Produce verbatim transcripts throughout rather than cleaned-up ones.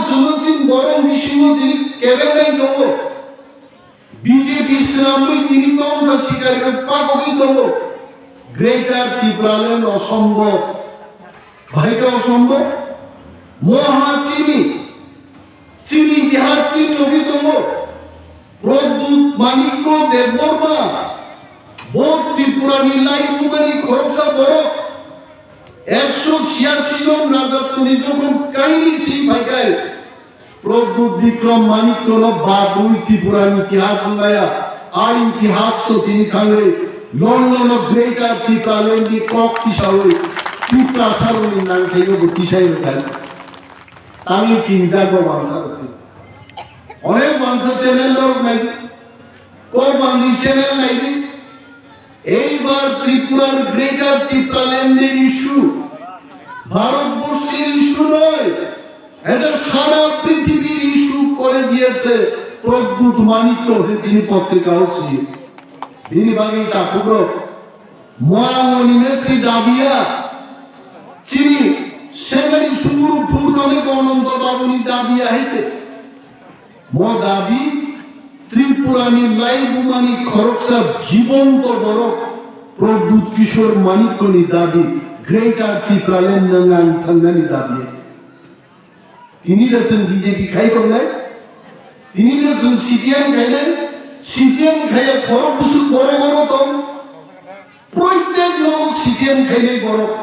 chwngno chini borok bisingo tini kebengnai tongo. B J P swnamwi tini tongsa sikarino pakogwi tongo. Greater Tipraland osombo. Bahai khe osombo? Moha chini, chini itihas chini nugwi tongo. Pradyut Manikya Debbarma, bo Tripurani laibumani khoroksa borok. Ekso chiyasi jon raja toni jokhon kahini chini phaikai, Pradyut Bikram Manikya no bagwi Tripurani itihas wngnaya, a itihas to tini thangwi London o Greater Tipraland ni kok tisawi Tiprasarokni nangthai no bo tisai rwkha. Tangwi kinjak bo wansa rwkha. Onek wansa channel rok nai, kok wansa channel nai di. এইবার ত্রিপুরার গ্রেটার তিপ্রাল্যান্ডের ইস্যু ভারতবর্ষের ইস্যু নয়, এটা সারা পৃথিবীর ইস্যু করে দিয়েছে প্রদ্যুৎ মানিক্য, তিনি পত্রিকা হচ্ছে। Bini bagwi takhuk rok, moang ni mesi dabiya, chini sengani sumuru phurkame Ananto Babuni dabiya haite. Mo dabi Tripurani laibumani khoroksa jibonto borok Pradyut Kishore Manikyani dabi, Greater Tipraland nang ang thangnani dabi. Tini da chwng B J P khai tongnai, tini da chwng C P M khainai, C P M khaiya khorok bwswk borok oro tong. Proitek nogo C P M khainai borok.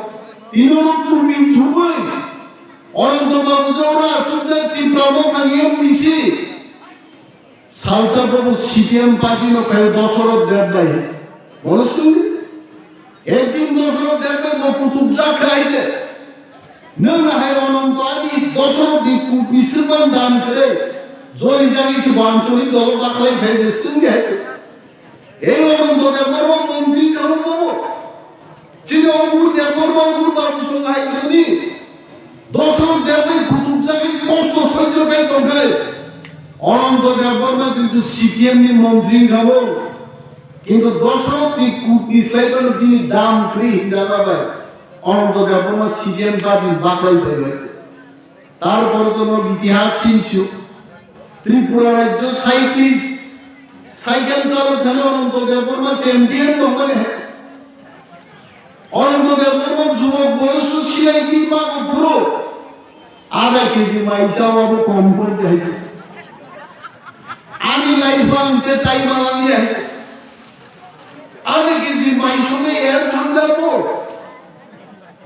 Tinono tumi tubui. Ananto Babu jora asukjak Tipra Motha ni M D C. Salsa bobo C P M party no khai Dosoroth Debbai. Bono sungdi. Ekdin Dosoroth Debbai bo kutukjak khai je. Nwng hai Ananto ani Dosoroth ni kuk ni swkang dam kre. Jori jagi se bo Anchalik dolo bakhlai khai je sungdi hai. Ei Ananto Debbarma montri kamo bobo. Chini Obur Debbarma, Obur Babu song hai jodi Dosoroth Debbai kutukjagwi kosto soijo khai tongkhai, Ananto Debbarma kintu C P M ni montri wngkha bo. Kintu Dosoroth ni kuk ni slai phano bini dam kwrwi hinjaga bai Ananto Debbarma C P M party ni baklai phaibai. Tarpore to nog itihas sinsio. Tripura rajyo cyclist, cycle chalok kheno Ananto Debbarma champion tongmani hai. Ananto Debbarma jubok boyoso silai di bago phuro. Adha K G mai chawa bo kom kor de hai. Ani life ang te chai balang di hai. Adha K G mai songwi el thamjak bo.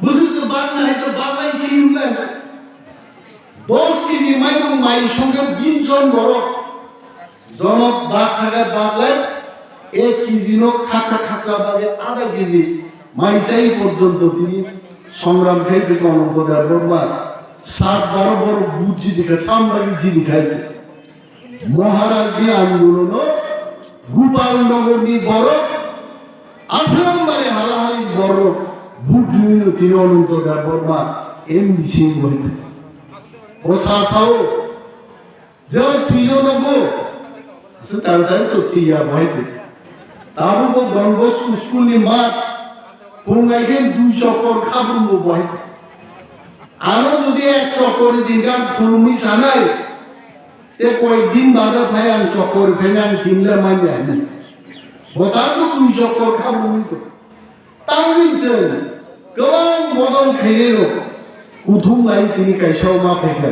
Bwswk se bang nai se bang nai si yunglai. Dos K G mairung mai songkhe bin jon borok. Jonok baksa khe baklai ek K G no khaksa khaksa bagwi adha K G mai chai porjonto tini songram khai bikon Ananto Debbarma sat baro borok buji dikha sambagi jini khai. Maharaj ni andolono Gopal Nogor ni borok, Asrambari halahai borok, Budri ni tini Ananto Debbarma M D C ni borok. O sa sao, je thwino nogo, se tar tar to thwiya bahai thwi. Tabuk bo Don Bosco school ni mat, phungai khe dui chokor khabrum bo bahai thwi. Ano jodi ek chokor din gan khulumwi sanai, Te koyek din bade phai ang chokor phai ang tinle manya ni. Botan no twi chokor kha mui to. Tangin se kwbang bodol khainai rok. Kuthum lai tini kaisa ma phaikha.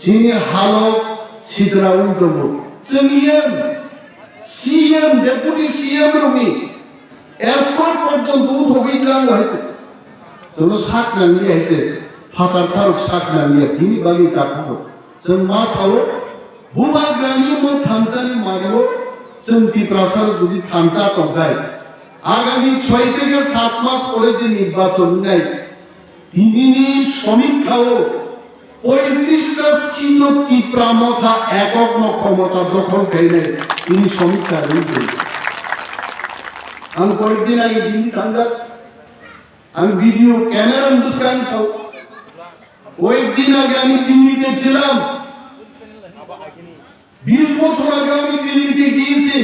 Chini halok sitra wi tongo. Chwng E M, C M, Deputy C M rokni escort porjonto uthogwi tlango hai se. Chwngno sak nangya hai se. Phatar sarok sak nangya. Bini bagwi takhuk rok. Chwng ma sao, Bubagrani bo thansa ni mari o chwng Tiprasa rok jodi thansa tongkhai, agami choi theke sat mas pore je nirbachon wngnai, tini ni somikha o poitrish ta seat o Tipra Motha ekok no khomota dokhol khainai tini somikha rwngthung. Ang koyek din age Delhi thangjak, ang video camera bwskang sao. কয়েকদিন আগে আমি দিল্লিতে ছিলাম, বিশ বছর আগে আমি দিল্লিতে গিয়েছি,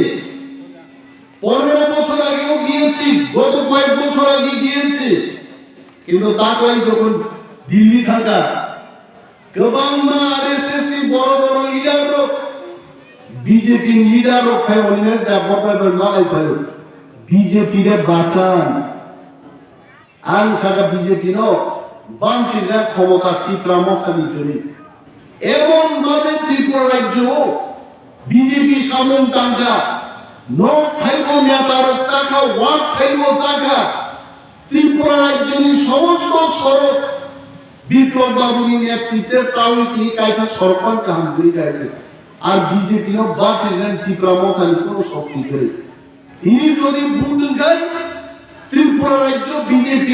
পনেরো বছর আগেও গিয়েছি, গত কয়েক বছর আগে গিয়েছি। কিন্তু তাকাই যখন দিল্লি থাকা, Kwbangma R S S ni boro boro leader rok, B J P ni leader rok phai hwnwi da bo bai bai malai phai. B J P de bachan. Ang saka B J P no bangsi da khomota Tipra Motha ni kwrwi. Emon bade Tripura rajyo o B J P samung tangkha, nok thaibo neta rok chakha, wak thaibo chakha. Tripura rajyoni somosto sorok Biplab Babuni netritwe chawi tini kaisa sorokman kaham kwrwi kaitor. Ar B J P no bachirnani Tipra Mothani kuno shokti kwrwi. Tini jodi vote wngkhai Tripura rajyo B J P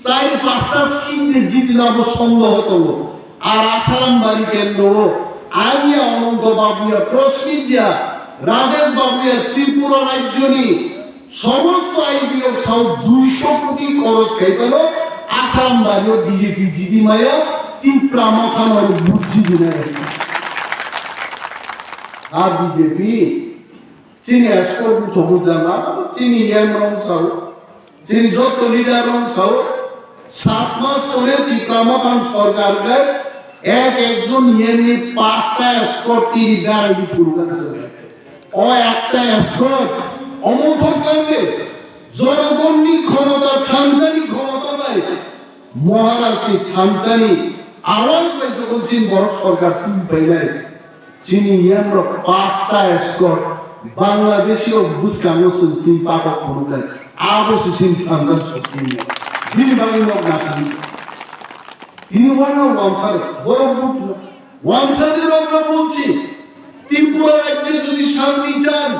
chari pasta seat de jitna bo sondoho tongo. Ar Asarambari kendro o Anya Ononto Babuya, Prosmit Dia, Rajesh Babuya Tripura rajyoni somosto I P rok sao duisho koti khoros khaibano Asarambari o B J P jidi maya, Tipra Motha no vote jidi nai. A B J P chini escort buthok bujama, chini yamrong sao, chini joto leader rong sao, sat mas pore Tipra Motha ni sorkar khe ek ekjon yeni pasta escort tini garai di purgan. O ekta escort omo thok lande, jonogonni khomota, thansani khomota bai, Maharaj ni thansani awaz bai jokon chini borok sorkar twi painai, chini yamrok pasta escort Bangladeshi rok bwskango chwng twi pakok phunuknai, abo se chini thansa sukni. Bini bagwi nok nasini. Tini wano wangsa borok bukno wangsa di rok no bunchi. Tripura rajyo jodi shanti chan,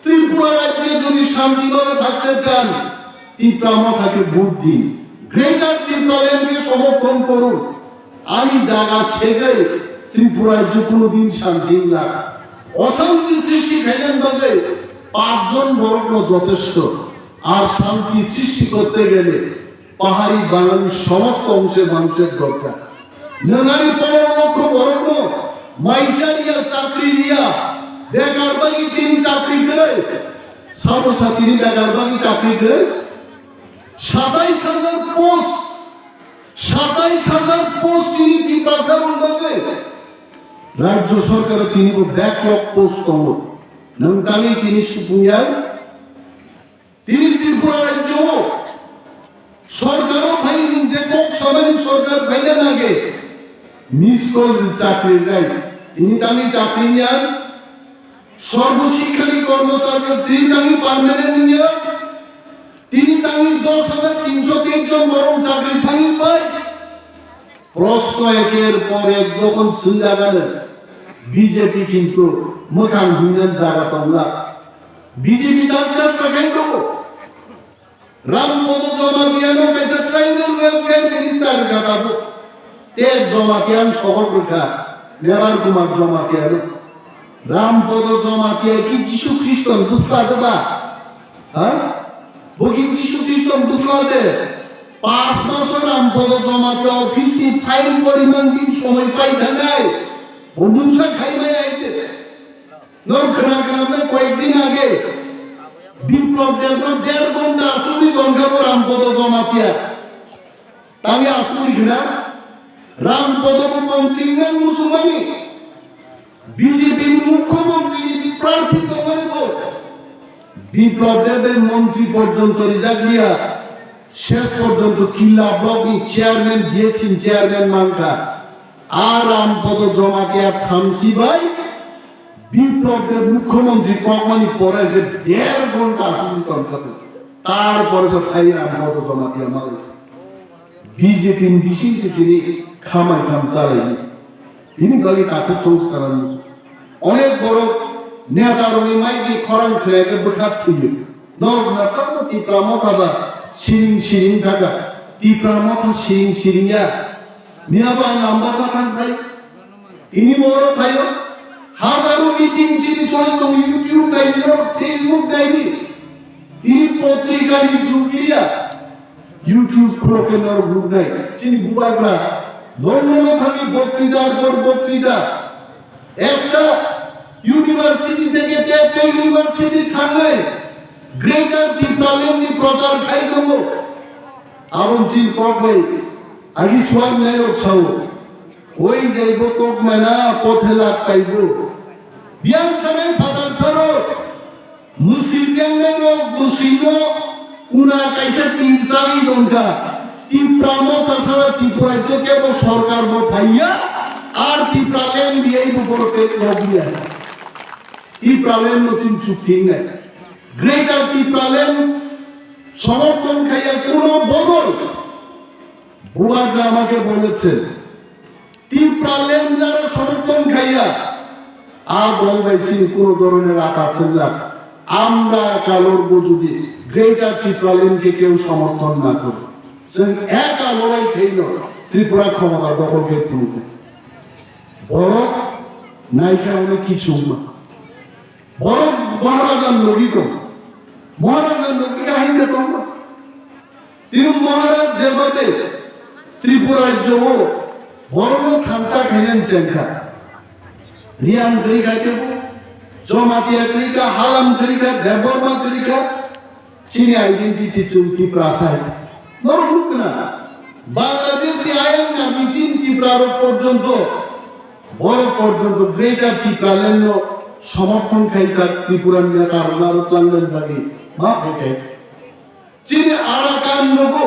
Tripura rajyo jodi shanti bhabe thakte chan, Tipra Mothake vote din. Greater Tipralandke somorthon korun. Ani jaga segei Tripura rajyo kono din shanti wngla. Oshanti srishti khainani bagwi pachjon borokno jotesto. Ar shanti srishti korte gele পাহাড়ি বাঙালি সমস্ত অংশের মানুষের দরকার। Nangani pondro lokho borokno mai chariya, chakri riya, bekar bagwi tini chakri kwrwi, sabo satini bekar bagwi chakri kwrwi, satais hajar post, satais hajar post tini Tiprasa rok bagwi rajyo sorkaro tini bo backlog post tongo. Nwng tangwi tini supungya. Tini Tripura rajyo o sorkar o phai ning je kok samani sorkar phaina nage miss call ni chakri nai. Tini tangwi chakri niya, sorbo shikha ni kormochari tini tangwi permanent niya. Tini tangwi dos hajar tinsho teish jon borok chakri thangwi pai. Proshno eker por ek jokhon swngjagano, B J P kintu mwkhang himna jaga tongla. B J P tang chesta khai tongo. Rampodo Jamatia no kaisa tribal welfare minister wngkha tabuk. Te Jamatia ni sohor wngkha Mevar Kumar Jamatia no. Rampodo Jamatia ki Jisu Khristo ni bwsla de ba? Ha? Bo ki Jisu Khristo ni bwsla de? Panch maso Rampodo Jamatia office ni file poriman din somoi pai thangnai. Bo mungsa khai mai ai de. Nor khna khna na koyek din age Biplab Deb no der ghonta asugwi tongkha bo Rampodo Jamatia. Tangwi asugwi khna Rampodo bo montri wngna muchungmani. B J P ni mukhyamantri ni prarthi tongmani bo Biplab Deb bai montri porjonto rijak liya, ses porjonto Killa block ni chairman, B S C ni chairman mankha. Ar Rampodo Jamatia thamsi bai Biplab Deb mukhyamantri kokmani pore hwnkhe der ghonta asugwi tongkha bo. Tarpore se phai Rampodo Jamatia malai. B J P ni bising se tini khamai kham chalaini. Bini bagwi takhuk chong sana muchung. Onek borok neta rokni mic ni khorang khwlai khe bwkha thwiyo. Norok na tamo Tipra Motha ba siring siring thaga. Tipra Motha siring siring ya. Miya ba ang Ambasa thang phai. Tini bo oro phaio, hajaro meeting chini choli tongo, YouTube naidi, Facebook naidi. Tini potrika ni jug liya, YouTube khulokhe norok nuknai. Chini bubagra, London o thangwi boktwita, bor boktwita. Ekta university theke tekta university thangwi Greater Tipraland ni prochar khai tongo. Aboni chini kok bai agi suar nairok sao. Koi jaibo kok mana pothe lak paibo. Biyang khanai phatar saro. Musui biyang nai rok, musui no kuna kaisa tin chari dongkha. Tipra mo kasara Tripura jo kebo sorkar bo phaiya. Ar Tipra len biyai bo borok te rok biya. Tipraland no chwng chukti wngnai. Greater Tipraland somorthon khaiya kuno bodol. Bubagra ma khe boletse. Tipraland jara somorthon khaiya, a dol bai chini kuno doroner ata thwnglak. Amra kalor bo jodi Greater Tipraland khe keu somorthon na kore. Chwng eka lorai khaino Tripura khomota dokhol khe phunuknai. Borok naikha hwnwi kichukma. Borok Maharaja logi tong. Maharaja logi kaham de tong. Tini Maharaj jebade Tripura rajyo o borok no thansa khainani chengkha. Riang kwrwi kha kebo, Jomatia kwrwi kha, Halam kwrwi kha, Debbarma kwrwi kha. Chini identity chwng Tiprasa hai. Norok nukna, Bangladeshi ayang na bitin Tipra rok porjonto, borok porjonto Greater Tipraland no somorthon khai ta Tripura ni neta rok narok langna bagwi ma phai khai. Chini Arakan nogo,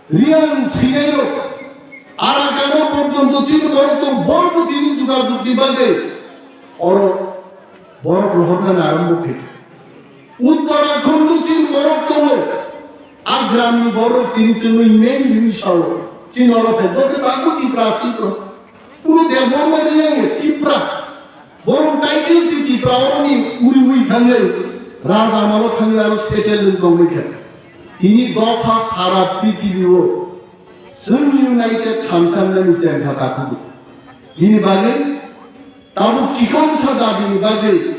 Riang sinai rok, Arakan o porjonto chini borok to borok tini jugajug ni bagwi oro borok rohorna arambo khai. Uttarakhand chin borok tongo, Agram ni borok tin chwngwi main bini sao, chin oro thai, bo khe tango Tiprasa to. Puro Debbarma Riang Tipra, borok title si Tipra, oro ni uri ui thangwi, Raja Amalo thangwi aro settle wng tongwi kha. Tini dopha sara prithibi o, chwng united thansanani chengkha takhuk. Bini bagwi, tabuk chikon sa dabini bagwi,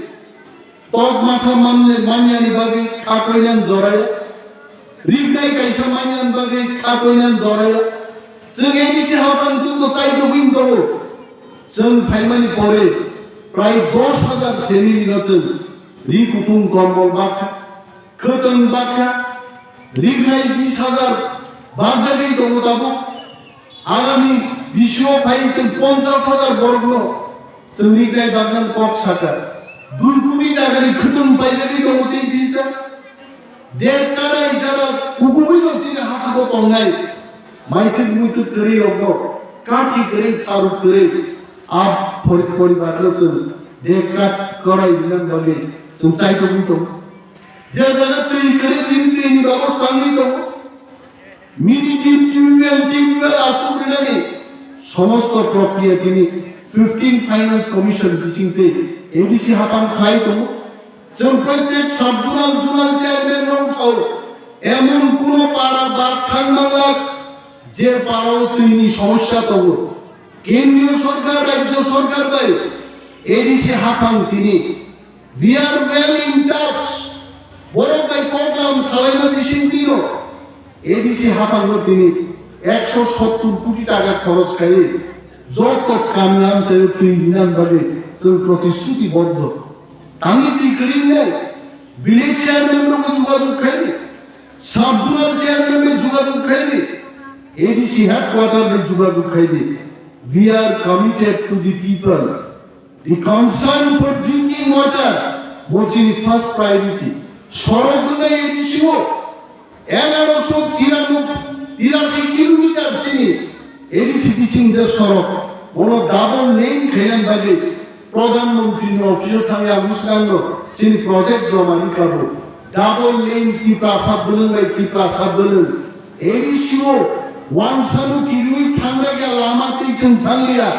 Tok masa manne manyani bagwi kha koinan joraya. Rignai kaisa manyani bagwi kha koinan joraya. Chwng A D C hapang chwngno chaitugwi tongo. Chwng phaimani pore prai dos hajar family no chwng ri kutung kombol bakha, khwtwng bakha, rignai bis hajar bakjagwi tongo tabuk. Agami bisio phai chwng ponchas hajar borokno chwng rignai bagwi kok saka. Dui koti takani khwtwng paijagwi tongo tei bisa. Dek karai jara kubui no chini hasugo tongnai. Maitwk muitwk kwrwi rokno, kathi kwrwi, tharuk kwrwi, a pori-, poribar no chwng dek kat karai rinani bagwi chwng chaitugwi tongo. Je jaga twi kwrwi tini twi ni babosta wngwi tongo. Mini deep tubewell, tubewell aswk rinani somosto prokriya tini fifteen Finance Commission bising tei A D C hapang khlai tongo. Chwng protek sub zonal, zonal chairman rok sao emon kuno para bad thang manglak je para o twi ni somosya tongo. Kendriyo sorkar, rajyo sorkar bai A D C hapang tini We are well in touch. Borok bai program salaima bising tino A D C hapangno tini ekso sottur koti taka khorok khai joto kami amchaio twi rinani bagwi chwng protishruti boddo. Tangwi twi kwrwinai village chairman rokno jogajog khai di, sub zonal chairman bai jogajog khai di, A D C headquarter bai jogajog khai di. We are committed to the people. The concern for drinking water, bo chini first priority. Sorok wngkha A D C o, egaroso tirano-, tirashi kilometer chini A D C bising je sorok, bono double lane khainani bagwi Pradhan Mantri ni office o thangwi ang bwskango chini project joma rikha bo. Double lane Tiprasa bwlwng bai Tiprasa bwlwng. A D C o wansano kirwi thangnai ya lama tei chwng thangliya.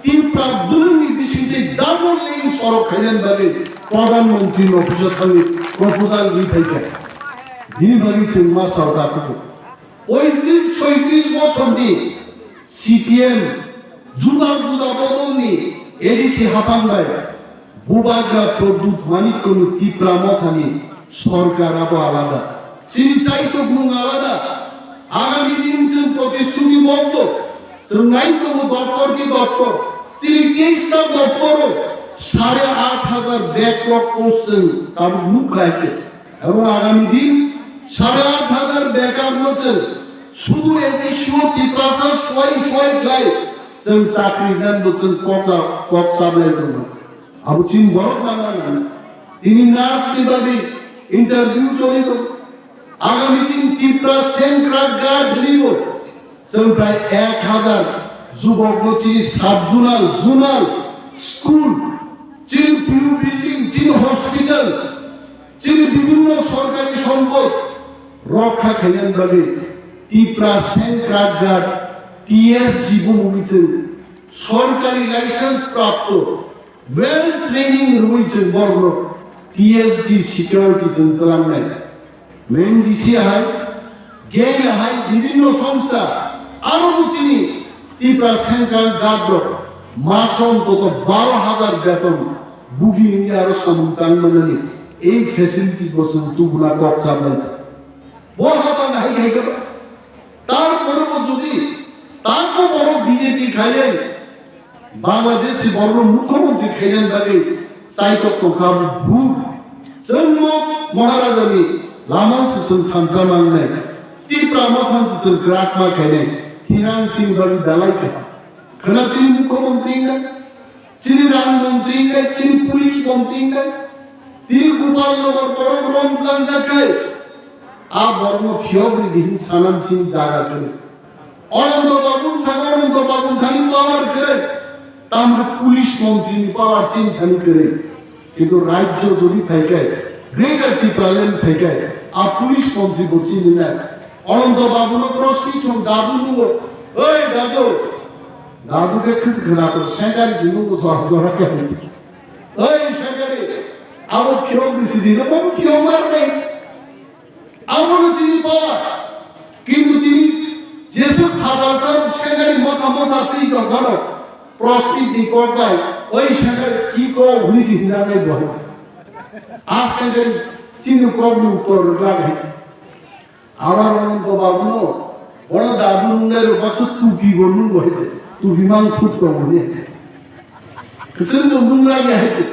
Tipra bwlwngni bisingtwi double lane sorok khainani bagwi Pradhan Mantri ni office o thangwi proposal ri phaikha. Bini bagwi chwng ma sao da kubu. Poitris soitris bochorni C P M juda juda bodolni A D C hapang bai Bubagra Pradyut Manikyani Tipra Mothani sorkar abo alada. Chini chaitokmung alada. Agami din chwng protishruti boddo. Chwng nai tongo doptor ki doptor. Chini teista doptoro sare aat hajar backlog post chwng tabuk nukha khe. Ebong agami din sare aat hajar bekar no chwng sudu A D C o Tiprasa suai suai khlai Chwng chakri nanbo chwng kok, kok chablai tongma. Abo chini borok manna nang. Tini nurse ni bagwi interview choli tong. Agami din Tipra Sengkrak Guard hwnwi bo chwng prai ek hazar jubok no chini sub zonal, zonal school, chini P U building, chini hospital, chini bibhinno sorkari sompot rokha khainani bagwi Tipra Sengkrak Guard, T S G bo mungwi chwng sorkari license prapto, well training rwui chwng borokno T S G security chwng twlangnai. N G C hai, gel hai, bibhinno songstha, aro bo chini Tipra Sengkrak Guard rok maso ontoto baro hazar beton bugi wngya aro samung tang manani ei facilities bo chwng tubuna kok chabnai. Bo hata nahai khai khe ba. Tarpore bo jodi tako borok B J P khaiwi Bangladesh ni borokno mukhyamantri khainani bagwi chaitok tongkha abo bhut. Chwngno Maharajani lama se chwng thansa mangnai. Tipra Motha se chwng kwrak ma khainai. Thirang chini bagwi belai kha. Khwna chini mukhyamantri wngnai. Chini rang montri wngkhe, chini police montri wngkhe, tini Gopal Nagar borok rom tlangjak khe, a borokno phiyok ri di hin sanam chini jaga khe. Ananto Babu saka Ananto Babu thani power khe, tamni police montri ni power chini thani khe. Kintu rajyo jodi phai khe, Greater Tipraland phai khe, a police montri bo chini na. Ananto Babu no cross pitchung dadu nungo, "Oi dadu, dadu khe khis khna to sengkari si nungo jora jora khe." Oi sengkari, abo phiyok ni sidi no bo phiyok mar nai. Abo no chini power. Kintu tini jesu khadar sa sengkari motha motha twi tong khano. Cross pitch ni kok bai, "Oi sengkari, ki kok?" hwnwi si hina nai bo. A sengkari chini kok ni uttor rwgla nai. Aro Ananto Babu no, bono dadu nungnai rok baksa tupi bo nung bo hai se, tupi mang thuk tong bo ne. Kwchwng bo nung lagi hai se.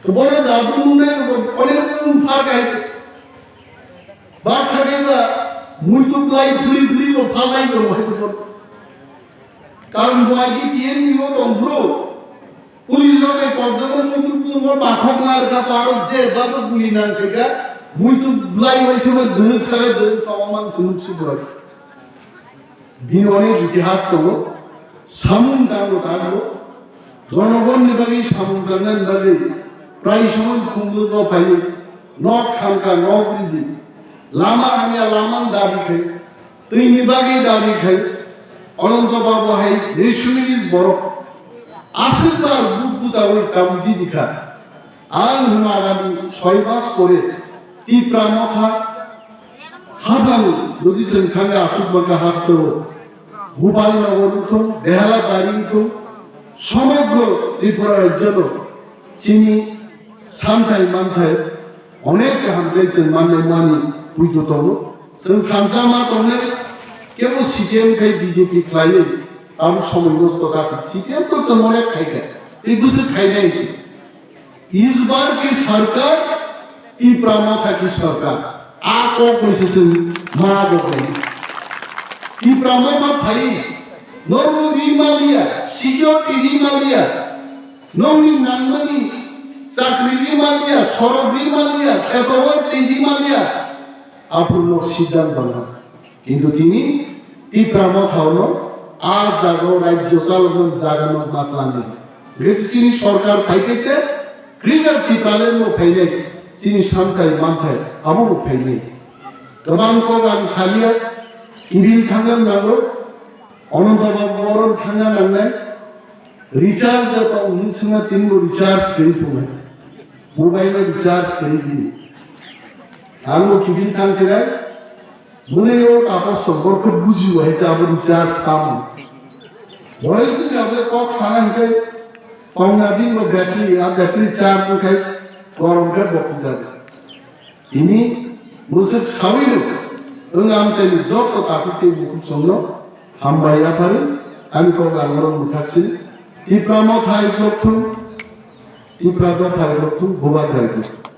To bono dadu nungnai rok bo onek nung pha hai se. Baksa khe ba muitu lai phuri phuri bo pha lai tong hai se bono. Karon bo agi T N U o tong bro. Police rok bai kokjagwi muitu pungno bakhok ma rwkha, parok je bago guli nang khaikha, muitu bwlai bai se bai dwrwk saka dwrwk sawa man se nuk si bwrwi. Bini onek itihas tongo, samung tango tango, jonogonni bagwi samung tangnani bagwi prai somoy khumlwgo phaiwi nok thangkha, nok ridi, lama hamya lama dabi khai, twini bagwi dabi khai, Ananto Babu hai nationalist borok. Aswk bar buk bwchaui kamji dikha. Ang hwnma agami soi mas pore Tipra Motha habang jodi chwng thangwi aswk maka hasteo Gopal Nagar wngthung, Behala Bari wngthung, somogro Tripura rajyono chini santhai manthai onek kaham khe chwng mannai mani puitu tongo. Chwng thansa ma tongnai kebo C P M khai B J P khlaiwi abo somoi nosto ta kha. C P M to chwng onek khai kha. Tei bwswk khainai. Is bar ki sarkar, Tipra Motha ki sarkar. A kok bai se chwng ma bo khai. Tipra Motha phai, norok ri ma liya, security ri ma liya, nokni nangmani chakri ri ma liya, sorok ri ma liya, kheto bai twi ri ma liya. Aphuru nok siddhanto na. Kintu tini Tipra Motha no a jaga o rajyo chaloknani jaga no ma twlangwi. Hwnkhe chini sorkar phai khe se Greater Tipraland no phainai, chini santhai manthai abo bo phainai. Kwbang kok ang saliya, kibil thangna nango, Ananto Babu oro thangna nangnai, recharge da tong hwn swngma tini bo recharge khe tongnai. Mobile no recharge khe bini. Ang bo kibil thang se nai, Mwnwi o tapos songkor khe buji bo hai ta abo recharge tamo. Boris ni abo kok sana hwnkhe tongna bini bo battery, a battery charge wngkhe korom khe bo kujak. Tini bwswk sawi no wng amchaini joto takhuk tei bukhuk songno hambai yaphari ani kok ang oro mwthak si. Tipra Motha hai block thung, Tipra Dopha hai block thung, Bubagra hai block thung.